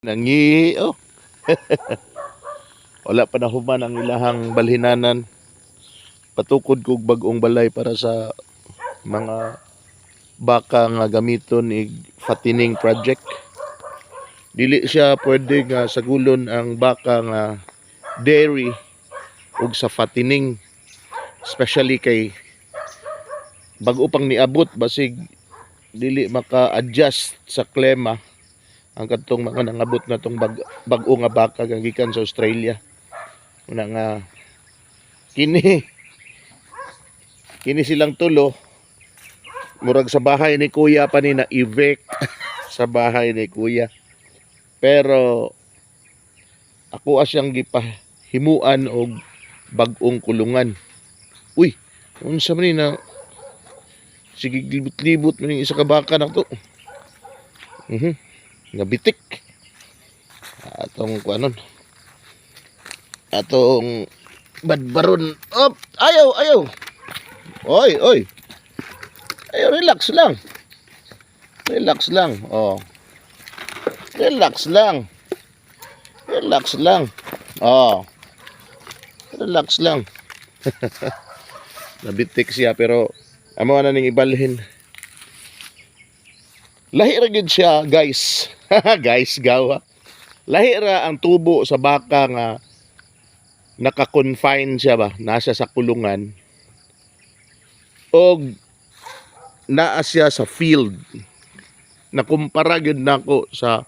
Nangihi, oh. Wala pa nahuman ang ilahang balhinanan. Patukod kog bag-ong balay para sa mga baka nga gamiton ig fattening project. Dili siya pwede nga sagulon ang baka nga dairy ug sa fattening, especially kay bag-o pang niabot, basig dili maka-adjust sa klima ang kadtong mga nangabot na tong bag-o nga baka nga gikan sa Australia. Una nga kini kini silang tulo, murag sa bahay ni kuya pa ni na evict sa bahay ni kuya. Pero ako siyang gipahimuan og bag-ong kulungan. Uy, unsa man ni na sige libot-libot man ning isa ka baka na to. Nabitik. Atong kuanon. Atong badbaron. Op, ayaw, ayaw. Oy, oy. Ayaw, relax lang. Relax lang. Oh. Relax lang. Relax lang. Oh. Relax lang. Nabitik siya, pero amo na ning ibalhin. Lahi ra gyud siya, guys. Guys, gawa. Lahi ra ang tubo sa baka nga naka-confine siya ba, nasa sa kulungan. Og naa siya sa field. Nakumpara gyud nako sa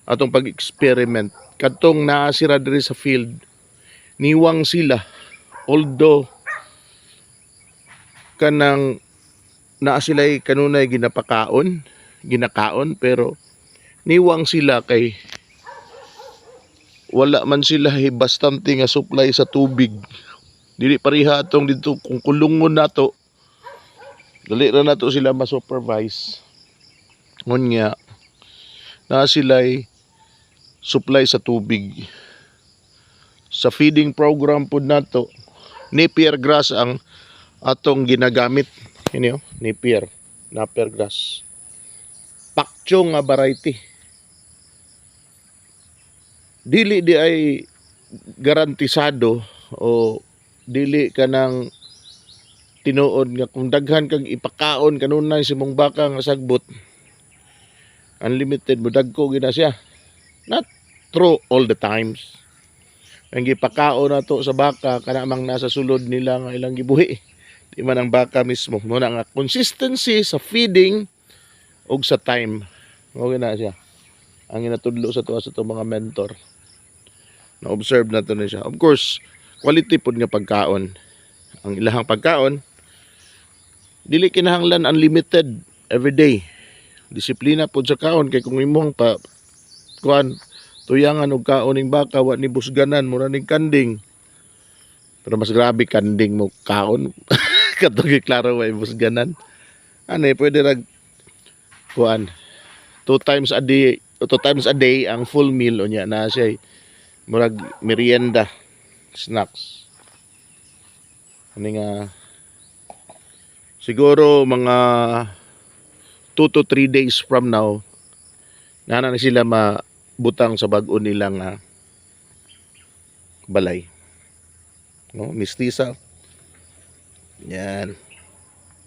atong pag-experiment. Kadtong naa sila diri sa field, niwang sila. Although kanang naa sila kanunay ginapakaon, ginakaon, pero niwang sila kay wala man sila bastante nga supply sa tubig. Dili pareha atong dito kung kulungon nato. Dali ra nato sila ma-supervise. Ngunya naa sila supply sa tubig. Sa feeding program pud nato, Napier grass ang atong ginagamit. Ini oh, Napier, Napier grass. Pakchong nga variety. Dili di ay garantisado o dili ka ng tinuod nga kung daghan kag ipakaon kanunay sa imong baka nga sagbot unlimited, mo dagko gina siya. Not true all the times. Ang gipakaon nato sa baka, kana mang nasa sulod nila nga ilang gibuhi, di man ang baka mismo. Mo na nga consistency sa feeding ug sa time, mao na siya ang ginatudlo sa tuwa sa itong mga mentor. Na observe nato na siya. Of course, quality pod nga pagkaon ang ilahang pagkaon. Dili kinahanglan unlimited every day. Disiplina pod sa kaon, kay kung imong pa kuan tuyangan og kaon ning baka, wa ni busganan, mura ning kanding. Pero mas grabe kanding mo kaon katong klaro wa busganan. Ano eh, pwede rag kuan two times a day, two times a day ang full meal, unya na siya murag merienda, snacks. Ano nga, siguro mga 2 to 3 days from now na na sila mabutang sa bag-o nilang balay, no? Mistisa yan.